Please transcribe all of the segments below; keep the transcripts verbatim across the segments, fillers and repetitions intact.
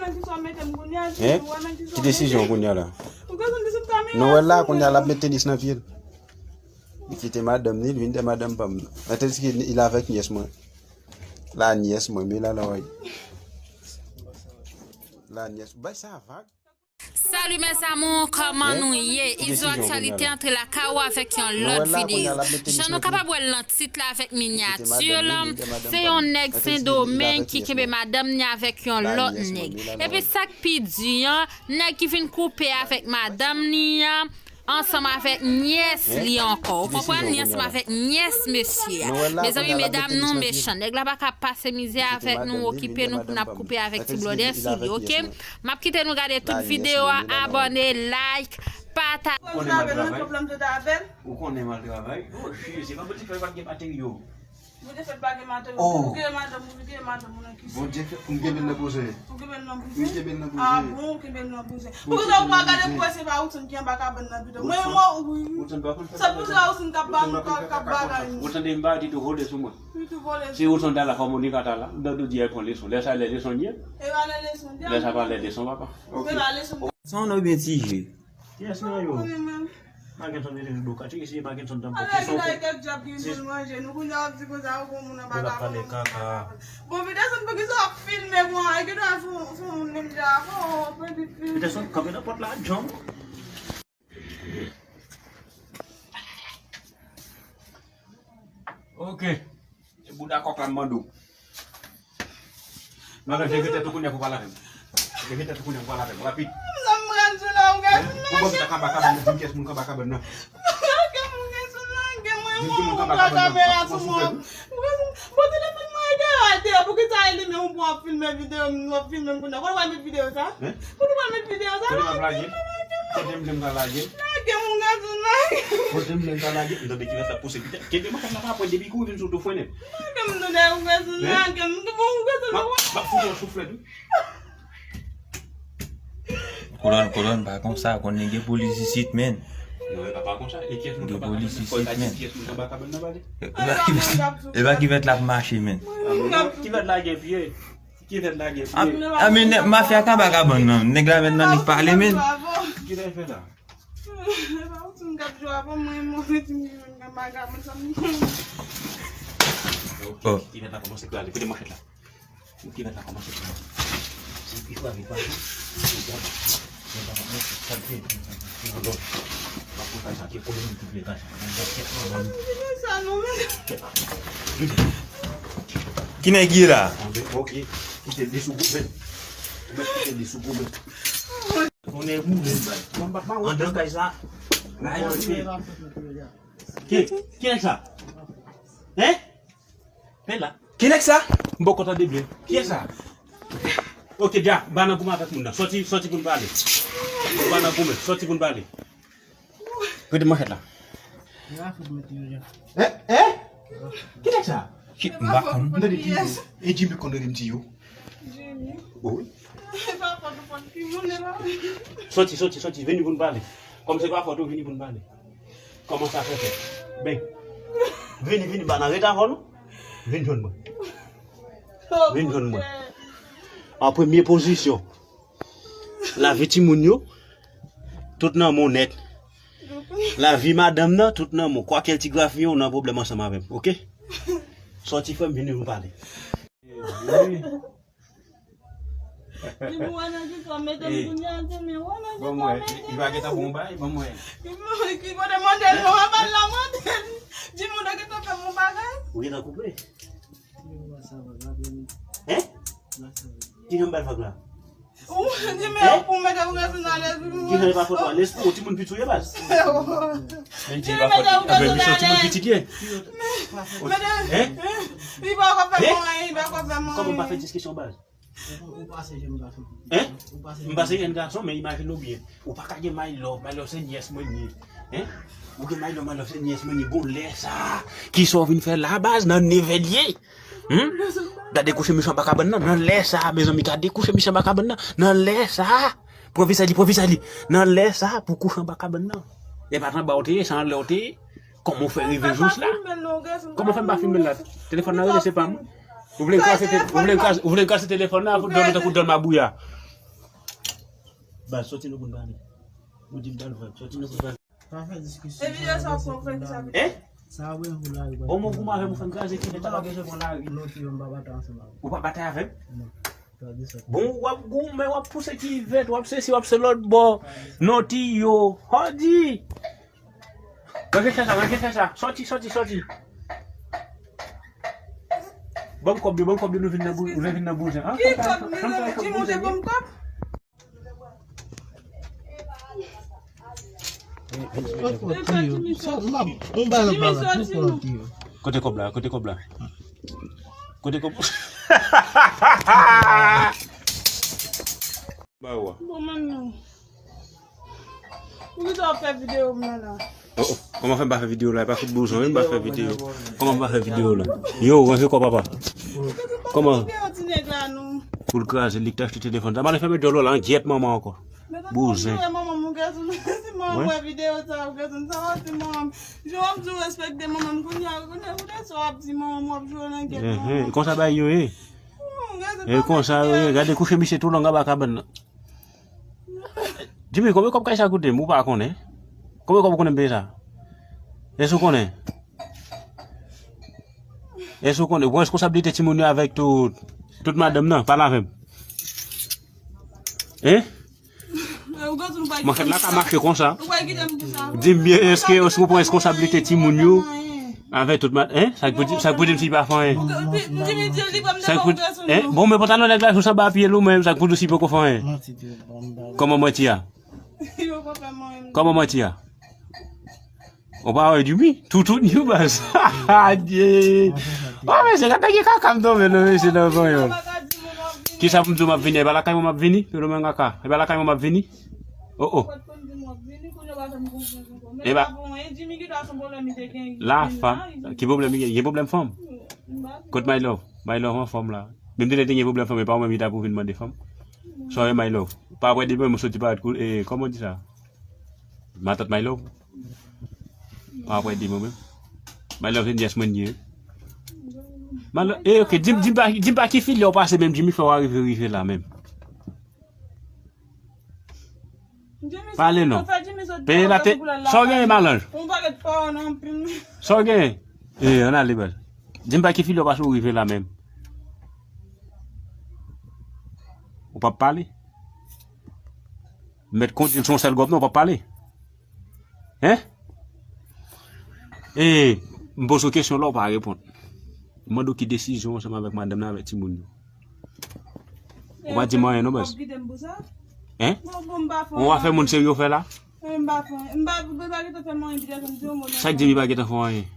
Hein? Ki desizyon kounye a la? Nou wè la kounye a l ap met tenis nan pye l. Li kite madanm ni, li vin de madanm pa m nan. Tandis que il avec nièce mwen. La nièce mwen, men la la wè. La nièce, bay sa vag. Salut mes amours, kòman nou ye? Izo Aktyalite antre lakay ou avèk yon lòt videyo. Jan nou kapab wè l nan tit la avèk minyati la, se yon nèg Sendomeng ki kenbe madanm ni avèk yon lòt nèg. Epi sa k pi di an, nèg ki vin koupe avèk madanm ni an, ansanm avèk nyès li ankò. Ou konprann? Li ansanm avèk nyès mesye a. Mezanmi, medam nou mechan. Nèg la pa ka pase mizè avèk nou, okipe nou pou n ap koupe avèk ti blòdè sou li, oke? M ap kite nou gade tout videyo a, abòne, like, pataje. Ou konnen m al travay? Ou konnen m al travay? Oh, jezi, pa bouti fè pa gen materyo. Bondye fè pa gen madanm ou, ou gen madanm ou, ou gen madanm ou nan kisa? Bondye fè pou m gen menm nan bouzen. Ou gen menm nan bouzen? Wi, gen menm nan bouzen. Ah bon, ou gen menm nan bouzen. Poukisa ou pa gade pou wè se pa Wilson ki anba kabann nan pito? Mwen, mwen, wi. Wilson pa konn fè bagay. Sa pou se Wilson k ap ba nou, k ap bagay nou. Ou tande m pa di tou vole sou mwen. Wi, tou vole sou mwen. Si Wilson ta la, fò Monica ta la. Dòdou di al pran leson. Lè sa lè leson l ye. E pa lè leson l ye. Lè sa pa lè leson papa. E pa leson. Sa w nan byen ti je. Kiyès nan yo? Magenson te vin do kati isi, Magenson t ap fè kesyon pou. Ala ki la kèk djab ki vin pou l manje nou, kounye a w ap di konsa ou gon moun anba kabann. Bon, Peterson, poukisa w ap filme mwen? E ki dwa sou sou moun menm jan? Oh, pran vit fi. Peterson, kanpe nan pòt la, John. Ok. Se bouda kòk la m mande w. Madan, vire tèt ou kounye a pou pale avè m. Vire tèt ou kounye a pou pale avè m. Rapid. Sa m pral di w la, ou gen. Pou bon, sa kaba kaba, nou di m kiyès moun kaba kaba nan. Gen moun gen sou nan, gen mwen, mwen, mwen pran kamera sou mwen. Bon, telefòn mwen e deyò, e deyò. Poukisa e limen ou pou w ap filme videyo m, w ap filme m kounye a? Kote w al met videyo sa? Kote w al met videyo sa? Kote m ap lage? Kote m vle m ka lage? Lage, moun gason, lage. Kote m vle m ka lage? M tande ki rès la pouse pita. Kenbe manchèt la pa pwen depi kou vin sou tou fwennen. Lage m tande, moun gason, lage m. Bon, moun gason, lage m. M ap fout yon souflèt, wi. Kolòn, kolòn, pa konsa, konnen gen polis isit, menn. Non, e pa, pa konsa. E kiyès moun ki anba kabann nan? Kiyès moun ki anba kabann nan, pale? E pa ki vèt, e pa ki vèt l ap mache, menn. Ki vèt lage pye? Ki vèt lage pye? A, a, men nèg mafya k anba kabann nan, nèg la menn nan nèg pale, menn. Ki sa l fè la? E pa ou ti m k ap jwe avè mwen, mwen, ti m ki jwenn anba kabann sa m. Oh. Ki vèt la kòmanse krale, kote manchèt la? Ou ki mèt la kòmanse pran. Se pi fwa li pa. Ki nèg ye la? Ok. Kite li sou goumen. Ou mèt kite li sou goumen. Konnen goumen bay. Andan kay sa. Ki, ki nèg sa? Hein? Pen la. Ki nèg sa? M poko tande byen. Kiyès sa? Ok, Dja, m pa nan goumen avèk moun nan. Sòti, sòti pou n pale. M pa nan goumen, sòti pou n pale. Rete manchèt la. Hein? Hein? Ki nèg sa? Ki, m pa konn. M tande Tiyo. E Jimmy konn rele m Tiyo. Jimmy. Wi. Sòti, sòti, sòti, vini pou n pale. Kòm se pa fòt ou, vini pou n pale. Kòman sa fè fèt? Ben. Vini, vini, m pa nan reta avè w non. Vin jwenn mwen. Vin jwenn mwen. An premye pozisyon, lavi timoun yo, tout nan men w nèt. Lavi madanm nan, tout nan men w. Kwakèl ti grafiyen w nan pwoblèm ansanm avè m, oke? Sòti frè m, vini nou pale. Di m wè nan ki sa w mete m kounye a, di m wè nan ki sa w mete m. Li pa gentan bon bay, ban m wè. Ki kote mande l non, anba l la mande l. Di m ou te gentan fè m yon bagay. Ou gentan koupe? Hein? Ki jan m ba l vag la? Ou di men ou pou mete ou rete nan lespri. Ki jan e pa fòt ou a lespri, ou timoun piti ou ye baz. Men di pa fòt ou. Anben misye timoun piti ye. Hein? Li pa ka fè mwen, li pa ka fè mwen. Kòman m pa fè diskisyon baz? Ou pase jèn gason. Hein? M pase jèn gason, men imajine w byen. Ou pa ka gen my love, my love se nyès mwen ye. Hein? Ou gen my love, my love se nyès mwen ye. Bon, lè sa, kisa w vin fè la baz nan nevè l ye? Hmm? Gade kouche misye anba kabann nan, nan lè sa, mezanmi, gade kouche misye anba kabann nan, nan lè sa. Pran visaj li, pran visaj li. Nan lè sa, pou kouche anba kabann nan. E pa t anba w te ye, se anlè w te ye. Kòman w fè rive jous la? Kòman w fè m pa filme l la? Telefòn nan rele, se pa mwen. Ou vle m kraze te-, ou vle m kraze, ou vle m kraze telefòn nan, pou dòmi tankou dòmi a bouya. Baz, soti nou konn pale. Ou di m pral vag, soti nou konn pale. Pa fè diskisyon. E videyo sa w pran frè ki sa. Hein? Sa w pran pou lari. Bon, mwen goumen avè m, fè m kraze ki leta pa bezwen pran lari. Non, ti yo m pa batay ansanm avè w. Ou pa batay avè m? Non. Bon, w ap goumen, w ap pouse kivèt, w ap sesi, w ap se lòt bò. Non, ti yo. Hòdi! Ranje fè sa, ranje fè sa. Sòti, sòti, sòti. Ban m kòb yo, ban m kòb yo, nou vin nan bou-, nou vin nan bouzen. Ki kòb? Jimmy, ou te ban m kòb? Kote kòb la? Kote kòb? Ba yo a. Bon, manmi. Poukisa w ap fè videyo m nan la? Oh, oh. Kòman fè m pa fè videyo la? E pa fout bouzon, wi, m pa fè videyo. Kòman m pa fè videyo la? Yo, ranje kò, papa. Kòman? Pou l kraze, li k t achte telefòn sa. M ale fèmen djòl ou la, an gyèt manman ankò. Bouzen. Manman m, ou gèt ou, si manman m wè videyo sa, ou gèt ou, sa w ap di manman m. Jan w ap di w respekte manman m, kounye a, kounye a, kounye a, sa w ap di manman m, w ap jwe nan gyèt manman m. Konsa bagay yo ye. E konsa yo ye, gade kouche misye tou long anba kabann nan. Jimmy, konbyen kòb kay sa koute m? Ou pa konnen? Konbyen kòb ou konnen m peye sa? Èske ou konnen? Èske ou konnen? Ou pran reskonsablite timoun yo avèk tout, tout madanm nan, pale avè m. Hein? Manchèt la ka mache konsa. Di m byen, èske, èske ou pran reskonsablite timoun yo? Avè tout ma-, hein? Sa k pou di, sa k pou di m si li pa fè anyen? Sa k pou, hein? Bon, men pantalon nèg la jis anba pye l ou menm, sa k pou di si poko fè anyen? Kòman manti a? Kòman manti a? Ou pa wè Jimmy? Toutouni baz. Adye. Oh, mesye, gade ki kaka m tonbe non, mesye, nan panyòl. Kisa pou m di w m ap vini? E pa lakay mwen m ap vini? Fenomen kaka. E pa lakay mwen m ap vini? Oh, oh. E pa. La fanm. Ki pwoblèm li gen? Gen pwoblèm fanm? Kot my love? My love anfòm la. Menm si te gen pwoblèm fanm, e pa ou menm ki ta pou vin mande fanm. Sorry, my love. Pa apre demen, mwen soti pa, e, kòman di sa? Matant my love. Pa apre demen, menm. My love, se nyès mwen ye. My love, e, ok, di m, di m pa, di m pa ki filye w pase menm, Jimmy fè w arive, rive la menm. Pale non. Peye la te. Sa w genyen, malanj? Sa w genyen? E, ann ale, baz. Di m pa ki filye w pase w rive la menm. Ou p ap pale? Mèt kondui l se yon sèl gòp non, ou p ap pale? Hein? E, m poze w kesyon la, ou pa reponn. M mande w ki desizyon ansanm avèk madanm nan, avèk timoun yo. Ou pa di m anyen non, baz. Hein? Ou afè moun serye w fè la? Sa k di m li pa gentan fè w anyen?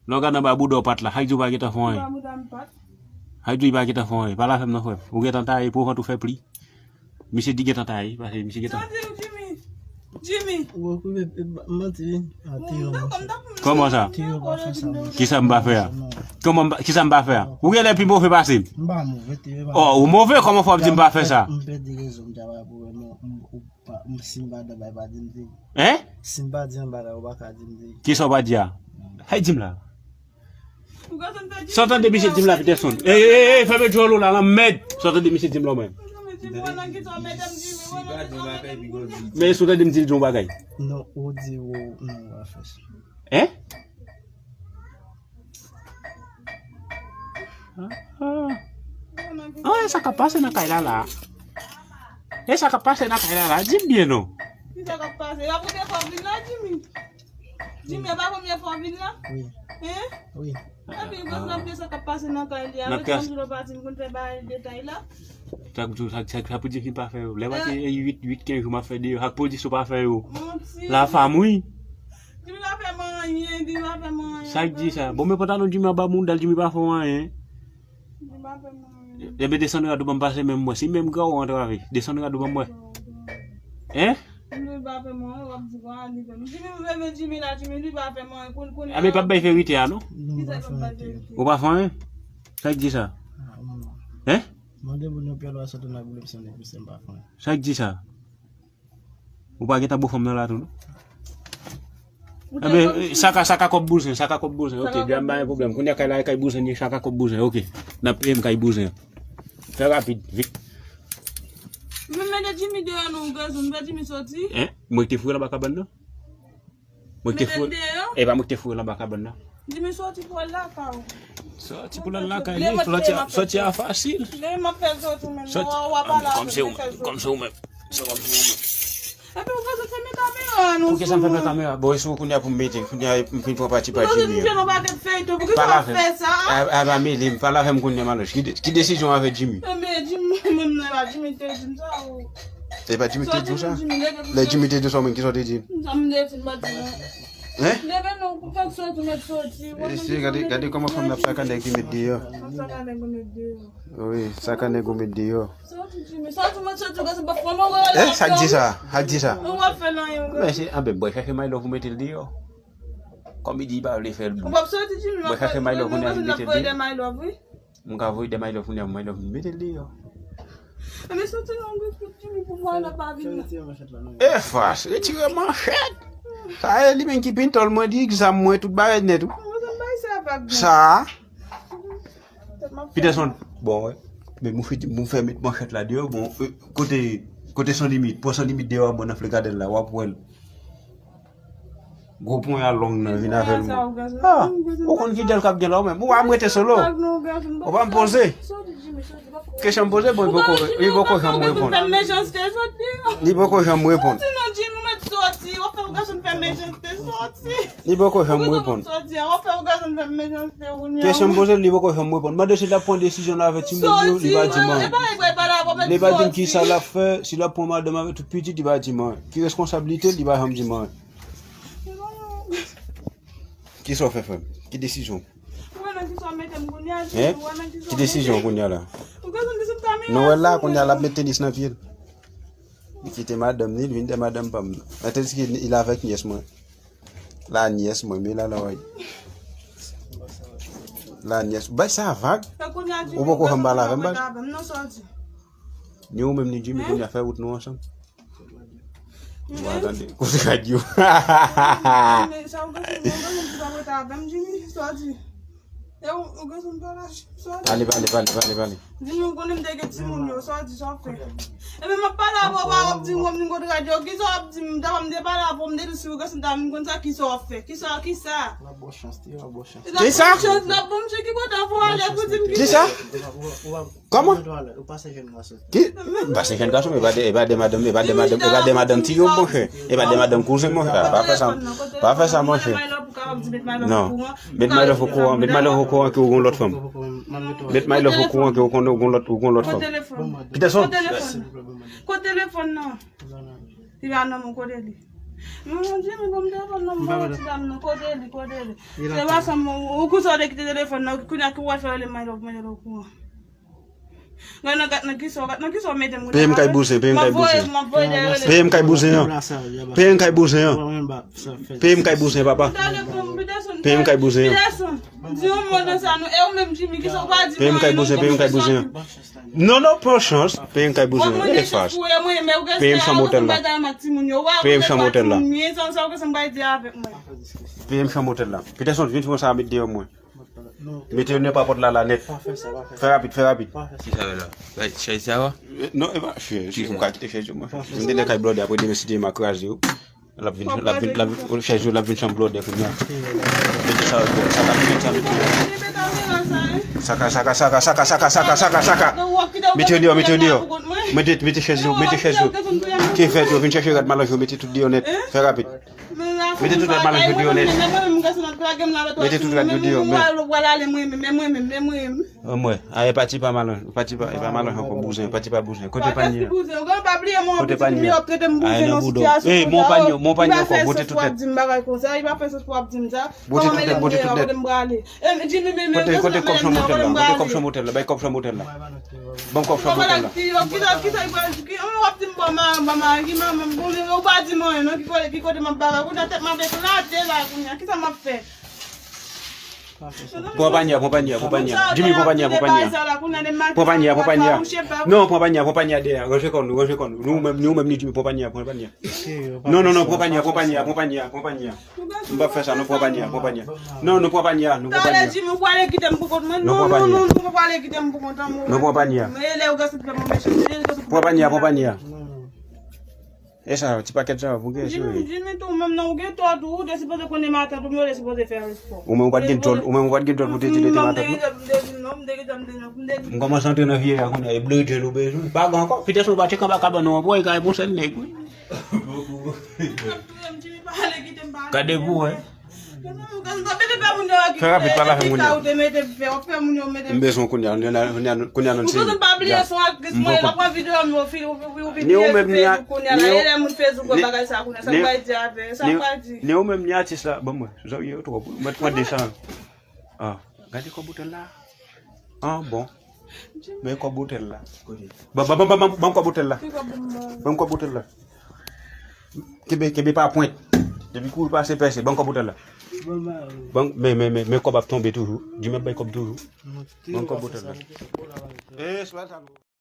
Lè w gade anba bouda w pat la, sa k di w pa gentan fè w anyen? Sa k di w li pa gentan fè w anyen? Pale avè m non, frè m. Ou gentan taye, pou vant ou fè pli. Misye di gentan taye, paske misye gentan. Sa di w, Jimmy? Jimmy. Ou okipe, e, manti, wi. Ate yo, misye. Kòman sa? Ate yo pa fè sa, misye. Kisa m pa fè a? Kòman m pa, kisa m pa fè a? Ou genlè pi move pase m. M pa move, te yo pa. Oh, ou move, kòman fò w ap di m pa fè sa? M pèdi rezon, m ta pa pou wè, non, m, ou pa, m, si m pa dè bay, pa di m di. Hein? Si m pa di anba la, ou pa ka di m di. Kisa w pa di a? Hay di m la. Sa w tande misye di m la, Peterson? Ey, ey, ey, fèmen djòl ou la, lanmèd! Sa w tande misye di m la, ou menm? Men sa w tande m di l di yon bagay? Non, ou di ou, non, ou pa fè sa. Hein? Ah, ah. Ah, e sa k ap pase nan kay la, la? E sa k ap pase nan kay la, la? Di m byen, non. Ki sa k ap pase? Y ap rete fò vin la, Jimmy? Jimmy, e pa premye fwa w vin la? Wi. Hein? Wi. Epi, gwo zanmi, sa k ap pase nan kay li a? Nan klas. Lòt jou pa di m konn fè bagay detay la. Sa k, sa, sa, sa pou di ki pa fè yo. Lè m ap di uit, uit, kenz jou m ap fè deyò. Sa k pou di si w pa fè yo. Manti. La fam, wi. Jimmy pa fè m anyen, Jimmy pa fè m anyen. Sa k di sa? Bon, men pantalon Jimmy anba mouda l, Jimmy pa fè w anyen. Jimmy pa fè m anyen. Ebyen, desann rad ou ban m pase men m wè. Si menm gran ou antrave, desann rad ou ban m wè. Hein? Jimmy pa fè m anyen, w ap di, bon, a li menm. Jimmy, m renmen Jimmy la, Jimmy, li pa fè m anyen. Koun-, kounye a. Ebyen, pa bay verite a, non? Kisa k ap bay verite? Ou pa fè anyen? Sa k di sa? Ah, non. Hein? Mande pou nou pyè lwa sòti nan boulèm san de pou sèm pa fè anyen. Sa k di sa? Ou pa gentan bo fanm nan la tou, non? Ebyen, sa ka, sa ka kòb bouzen, sa ka kòb bouzen. Ok, djam pa gen pwoblèm. Kounye a kay la, kay bouzen, sa ka kòb bouzen. Ok. N ap peye m kay bouzen. Fè rapid, vit. Mwen mete Jimmy deyò non, gason, m fè Jimmy soti. Hein? Mwen te foure l anba kabann nan? Mwen te foure. E pa mwen te foure l anba kabann nan? Jimmy soti pou al lakay ou. Soti pou l al lakay li, soti a, soti a fasil. Lè m ap fè soti menm, w a pale avè m, fè soti. Kòmsi ou menm. Epi ou gason fèmen kamera nou. Poukisa m fèmen kamera? Bon, e sou kounye a pou m mete, kounye a m fin pran pati pa Jimmy an. Pale avè m. A, a, pa mele m, pale avè m kounye a, Malanj. Ki de-, ki desizyon avè Jimmy? Ebyen, Jimmy, menm nan la, Jimmy te di m sa, ou. E pa Jimmy te di w sa? Lè Jimmy te di w sa, ou menm, kisa w te di? Sa m te di, m pa di non. Hein? Leve non, pou fèk soti, mèt soti. E si, gade, gade kòman fanm nan ap sakane nèg li met deyò. Ap sakane nèg ou met deyò. Wi, sakane nèg ou met deyò. Soti, Jimmy, soti, mèt soti, gade, se pa fanm nan, wè. Eh, sa k di sa? Sa k di sa? Ou pa fè l anyen, wè. Men se, anben, bwè chache my love pou mete l deyò. Kòm li di li pa vle fè l. Ou p ap soti, Jimmy, bwè chache my love pou mete l deyò. M ka voye de my love kounye a, my love, mete l deyò. Ebyen, soti non, gwo kout Jimmy pou mwen, la pa vin. E fas, retire manchèt. Sa e li menm ki pintòl mwen, di egzam mwen, tout bagay nèt, wi. Sa. Peterson, bon, wè. Men mwen fè, mwen fè met manchèt la deyò, bon, euh, kote, kote San Limit, pran San Limit deyò, bon, nan Flegadèl la, w ap wè l. Gwo ponya long nan vin avè l. Ah, ou konn ki dèl k ap gen la ou menm. Ou pa m rete solo. Ou pa m poze. Kesyon m poze, bon, li poko, li poko janm reponn. Li poko janm reponn. Li poko janm reponn. Kesyon m poze l, li poko janm reponn. Mande si l ap pran desizyon l avè timoun yo, li pa di m anyen. Li pa di m kisa l ap fè, si l ap pran madanm avè tout pitit, li pa di m anyen. Ki reskonsablite l, li pa janm di m anyen. Kisa w fè, frè m? Ki desizyon? Hein? Ki desizyon kounye a la? Nou wè la, kounye a l ap met tenis nan pye l. Li kite madanm ni, li vin dèyè madanm pa m nan. Tandis ke li avèk nyès mwen. La nyès mwen, men la, la, wè. La nyès. Bay sa vag. Ou poko janm pale avè m, baz. Ni ou menm, ni Jimmy, kounye a fè wout nou ansanm. Ou pa tande. Kote radyo? Sa ou gen sou mwen, mwen ki pa rete avè m, Jimmy, sa w di? E ou, ou gen sou m pa la, sa w di? Pale, pale, pale, pale, pale. Jimmy, ou konnen m te gen timoun yo, sa w di, sa w fè? Ebyen, m ap pale avè w, w ap di m, w ap vin kote radyo, kisa w ap di m? Dapre m te pale avè w, m te di si ou gen sou ta vin konn sa, kisa w ap fè? Kisa, kisa? L ap ba w chans, li ap ba w chans. Kisa? L ap ba m chans, l ap ba m chans, ki kote w ale pou di m kisa? Kisa? Kòman? Ou pase jèn gason. Ki? M pase jèn gason, e pa de, e pa de madanm, e pa de madanm, e pa de madanm ti yo, monchè. E pa de madanm kouzen, monchè. Ah, pa fè sa, pa fè sa, monchè. Non. Met my love okouran, met my love okouran ke ou gon lòt fanm. Met my love okouran ke ou konn ou gon lòt, ou gon lòt fanm. Peterson. Kot telefòn nan? Li pa nan men w, kote li? Mwen, mwen di, men bon, m telefòn nan, mwen ti dam nan, kote li, kote li? Se pa sa, mwen, ou kouzen w te kite telefòn nan, kounye a ki w al fè rele my love, mwen rele okouran. Gad nan, gad nan kisa, gad nan kisa w mete m. Peye m kay bouzen, peye m kay bouzen. Peye m kay bouzen an. Peye m kay bouzen an. Peye m kay bouzen, papa. Peye m kay bouzen an. Di yon mo nan sa nou, e ou menm Jimmy, kisa w pa di? Peye m kay bouzen, peye m kay bouzen an. Non, non, pran chans. Peye m kay bouzen an. E fas. Peye m chanm otèl la. Peye m chanm otèl la. Peye m chanm otèl la. Peterson, vin fè sa, met deyò mwen. Mete yo nan papòt la, la nèt. Fè rapid, fè rapid. Kisa w la? Bay chèz sa a? Non, e pa chèz. Ou ka kite chèz yo, mwen. M te nan kay blòdè, apre demen, si te ma kraze yo. L ap vin, l ap vin, l ap vin, chèz yo, l ap vin chanm blòdè kounye a. Mete sa, sa ka, mete sa, mete yo. Saka, saka, saka. Mete yo deyò, mete yo deyò. Mete, mete chèz yo, mete chèz yo. Ki fèt yo, vin chèche rad malanj yo, mete tout deyò nèt. Fè rapid. Mete tout rad malanj yo deyò nèt. Mete tout rad yo deyò, men. Mwen, a, e pati pa malanj, pati pa, e pa malanj ankò, bouzen, pati pa bouzen. Kote panye a? Kote panye a? A, e nan bouda w. Ey, men w panye, men w panye ankò, bote tout nèt. Bote tout nèt, bote tout nèt. Kote, kote kòb chanm otèl la? Kote kòb chanm otèl la? Bay kòb chanm otèl la. Kisa, kisa, kisa, w ap di m, bon, ma, ma, ma, ki manman m, bon, ou pa di m anyen, non, ki kote, ki kote m ap bagay, kounye a tèt m ap eklate la, kounye a, kisa m ap fè? Pran panye a, pran panye a, pran panye a. Jimmy, pran panye a, pran panye a. Pran panye a, pran panye a. Non, pran panye a, pran panye a dèyè. Ranje kò nou, ranje kò nou. Nou menm, nou menm ni Jimmy, pran panye a, pran panye a. Non, non, non, pran panye a, pran panye a, pran panye a, pran panye a. M p ap fè sa, non, pran panye a, pran panye a. Non, nou pran panye a, nou pran panye a. Talè Jimmy, ou prale kite m pou kont mwen. Non, non, non, non, ou prale kite m pou kont mwen. Nou pran panye a. Men lè ou gen sou pè mwen mechan, lè ou gen sou pè mwen. Pran panye a, pran panye a. E sa, ti pakèt sa, pou gen Jimmy, Jimmy tou, menm nan ou gen tò tou, ou te sipoze konnen matant ou, men ou te sipoze fè respò. Ou menm ou pa t gen dwòl, ou menm ou pa t gen dwòl pou te di li te matant ou. M kòmanse antre nan vye a kounye a, e blodjèl ou bezwen. Pa gen ankò, Peterson pa tcheke anba kabann ou ankò, e ka reponn sèl nèg, wi. Gade pou wè. Fè rapid, pale avè moun yo. M bezwen kounye a, kounye a, kounye a nou se. Ni ou menm, ni a, ni ou, ni, ni ou menm, ni atis la. Bon, mwen, zòrye yo twòp. Mwen pran desan. Ah, gade kòb otèl la. Ah, bon. Men kòb otèl la. Ban, ban, ban, ban, ban, ban kòb otèl la. Ban kòb otèl la. Kenbe, kenbe pa pwent. Depi kouri pase pèse, ban kòb otèl la. Ban, men, men, men, men kòb ap tonbe toujou. Di mwen bay kòb toujou. Ban kòb otèl la. Eh, sou la, sa nou.